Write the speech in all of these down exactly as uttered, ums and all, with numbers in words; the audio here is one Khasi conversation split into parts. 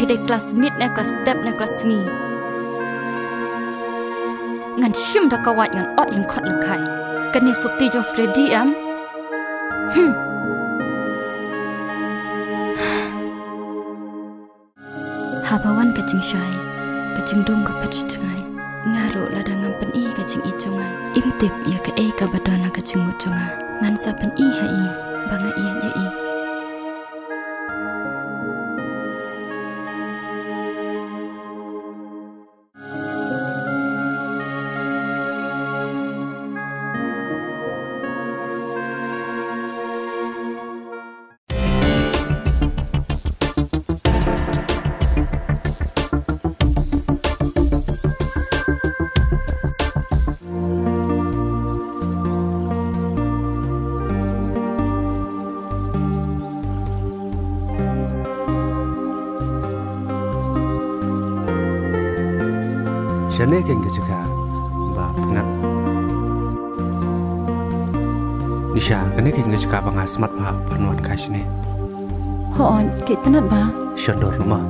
Dei klas miet ne klas dep ne klas sngi. Ngan shim da ka wait, ngan ot lyngkhot lyngkhai. Kane sopti jong Freddy em. Hmm. Haba wan ka jingshai, ka jingdum ka phet shi jngai. Nga ruh lada ngam pyni ka jingïeit jong nga, im tip ïa kaei kaba don ha ka jingmut jong nga. Ngan sa pyni ha i ba nga ïeit ïa i. Shane keiñ ka jaka ba pyngngad. Nisha, kane keiñ ka jaka ba nga smat ba phan wan kai shane. Hooid, ka itynnad ba. Shon dur noh ma.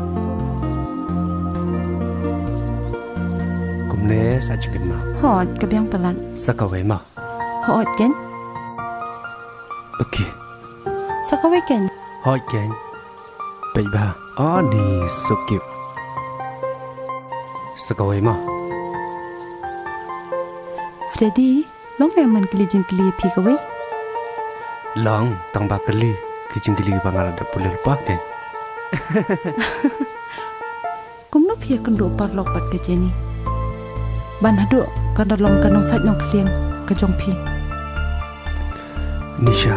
Kumne sa jingkynmaw. Hooid, ka biang palat. Sa kawei ma. Hooid keiñ. Okay. Sa kawei keiñ. Hooid keiñ. Peit ba. Oh, ni so cute. Sa kawei ma. Freddy, long ne man kylli jingkylli ïa phi kawei? Long, tang ba kylli ki jingkylli ba nga la dep pule lypa keiñ. Kumno phi ïakynduh paralok bad ka Jenny? Ban haduh kan da long ka nongsaid nongkhlieng ka jong phi. Nisha,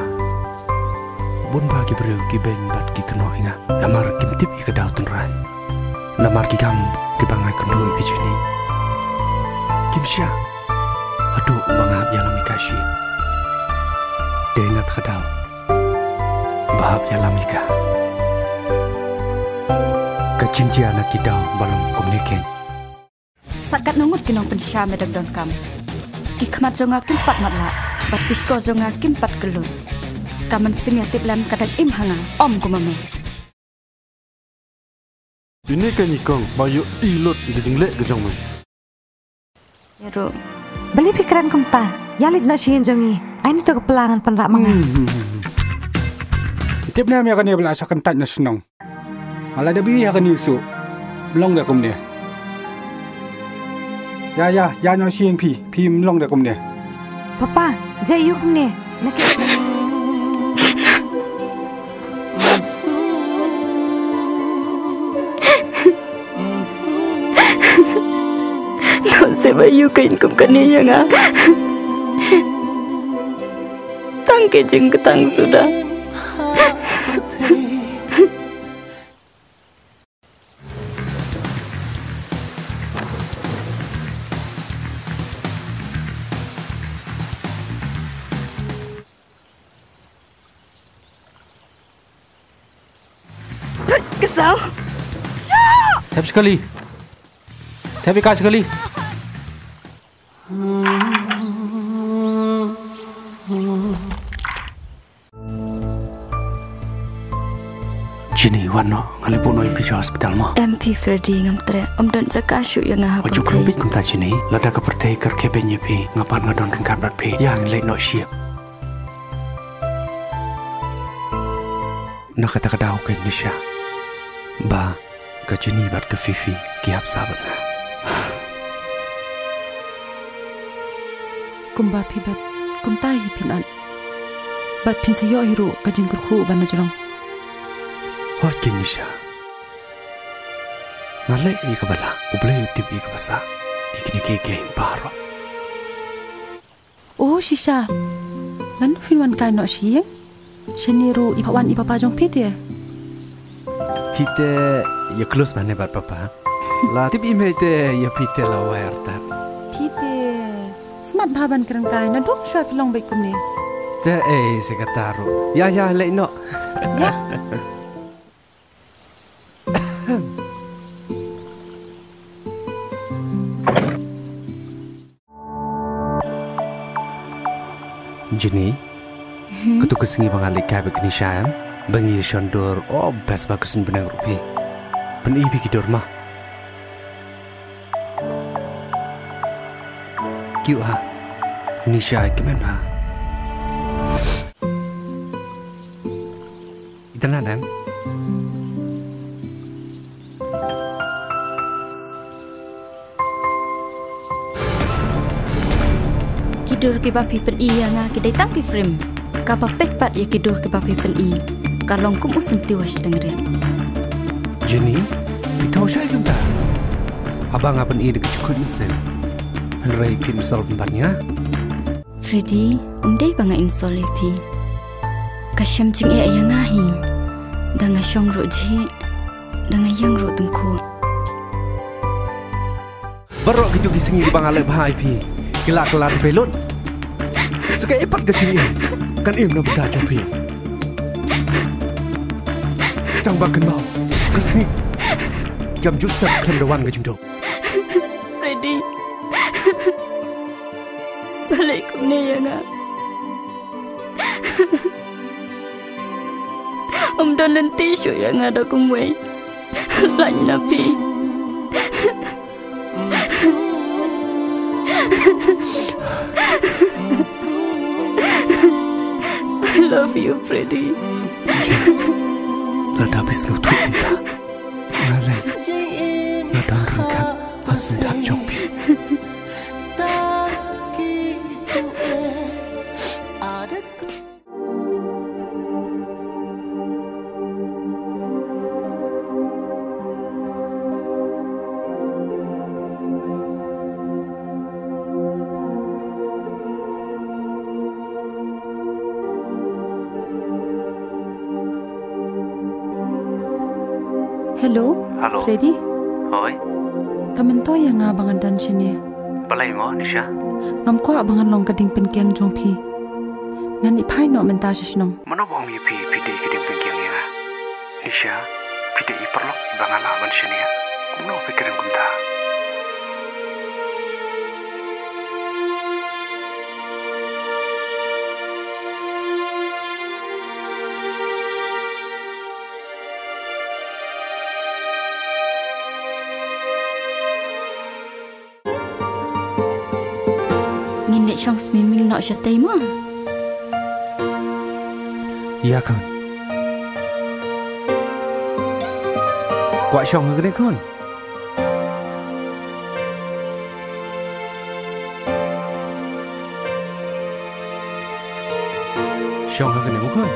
bun ba ki briew ki beiñ bad ki kynnoh ïa nga namar kim tip ïa ka daw tynrai. Namar ki kam kiba nga ïakynduh ïa ka Jenny. Kim shah haduh ba nga hap ïalam ïa ka shisha. Te nga thaw ba hap ïalam ïa ka. Ka jingjia na ki daw ba long kumne keiñ. Sa katno ngut ki nongpynshai me dang donkam. Ki khmat jong nga kim pat matlah bad ki shkor jong nga kim pat kyllut. Ka mynsiem ïa tip lem ka dang im ha nga, ym kum ma me. Ine ka nyngkong ba ïohi lut ïa ka jingleh ka jong me. Ïa ruh. Balei phi kren kumta? Ïa leit noh sha ïing jong ngi. Ai ni to ka pla ngan pynrah ma nga. Hmm, hmm, hmm, hmm. Tip ne em ïa kane ba la shah kyntait na shnong. Nga la dep ïohi ha kane u suk. Ym long de kumne. Ïa, ïa, ïa noh sha ïing phi. Phi ym long de kumne. Papa, jia ïa u kumne. Na ki. Nusip aïu ka ïing kum kane ïa nga. Tang ki jingktang suda. Ka saw. Thep shi kali. Thep ïa ka shi kali. Jenny, wan noh, nga leit buh noh ïa phi sha hospital mo. Em phi Freddy, ngam treh, ym don jaka shuh ïa nga ha pyrthei. Wat ju kham bit kumta Jenny, lada ka pyrthei ka rkhie beiñ ïa phi, nga pat nga don ryngkat bad phi. Ïa, ngin leit noh sha ïing. Na kata ka daw keiñ Nisha, ba ka Jenny bad ka Fifi ki hap sah bad nga. Kumba phi bad kumta hi phin ot. Bad phin sa ïoh hi ruh ka jingkyrkhu ba na jrong. Hooid keiñ Nisha. Nga leh ïa kaba lah, U Blei u tip ïa kaba sah. Ïa kine kiei kiei baroh. O Shisha, lano phin wan kai noh sha ïing? Shane ruh i phah wan i papa jong phi te. Phi te ïa close mane bad papa. La tip i mei te ïa phi te la wai artat. Phi te smat bha ban kren kai, naduh shuwa phi long beit kumne. Te ei se kata ruh. Ïa ïa leit noh. Ïa. Jenny, hmm? Katu ka sngi ba nga leit kai bad ka Nisha em, ba ngi ïa shon dur, oh best ba ka suiñ bneng ruh phi. Pyni phi ki dur ma. Kiu ha. Nisha ki men ha. Itana dang. Ki dur kiba phi pyni ïa nga ki dei tang ki frame. Kaba peit pat ïa ki dur kiba phi pyni ka long kum u syntiew ha shiteng riat. Jenny, phi thaw shai kumta. Haba nga pyni da ka jukut mynsiem, hynrei phi insult bad nga. Freddy, um dei ba nga insult ïa phi. Ka shem jingeh ïa nga hi. Da nga shong ruh jhieh, da nga ïeng ruh tyngkhuh. Baroh kito ki sngi ba nga leh bha ïa phi ki la kylla phi lut. Sa kaei pat ka jingim kan im na bynta jong phi. Tang ba kynmaw ka sngi kam ju sep khlem da wan ka jingdum. Freddy, balei kumne ïa nga? Um don lynti shuh ïa nga da kumwei. Lait na phi. I love you, Freddy. Lada phi sngewthuh kumta, nga leh, nga don ryngkat ha syndah jong phi. Hello. Hello. Freddy. Hoi. Ka myntoi ïa nga ba ngan don shane. Balei mo, Nisha? Ngam kwah ba ngan long ka diengpyngkieng jong phi. Ngan ïa phai noh mynta sha shnong. Mano ba ong ïa phi, phi dei ka diengpyngkieng ïa nga? Nisha, phi dei i paralok ba nga lah ban shaniah. Kumno phi kren kumta? Ngin leit shong swimming noh shatei mo. Ïa khun. Kwah shong ha kane khun. Shong ha kane mo khun.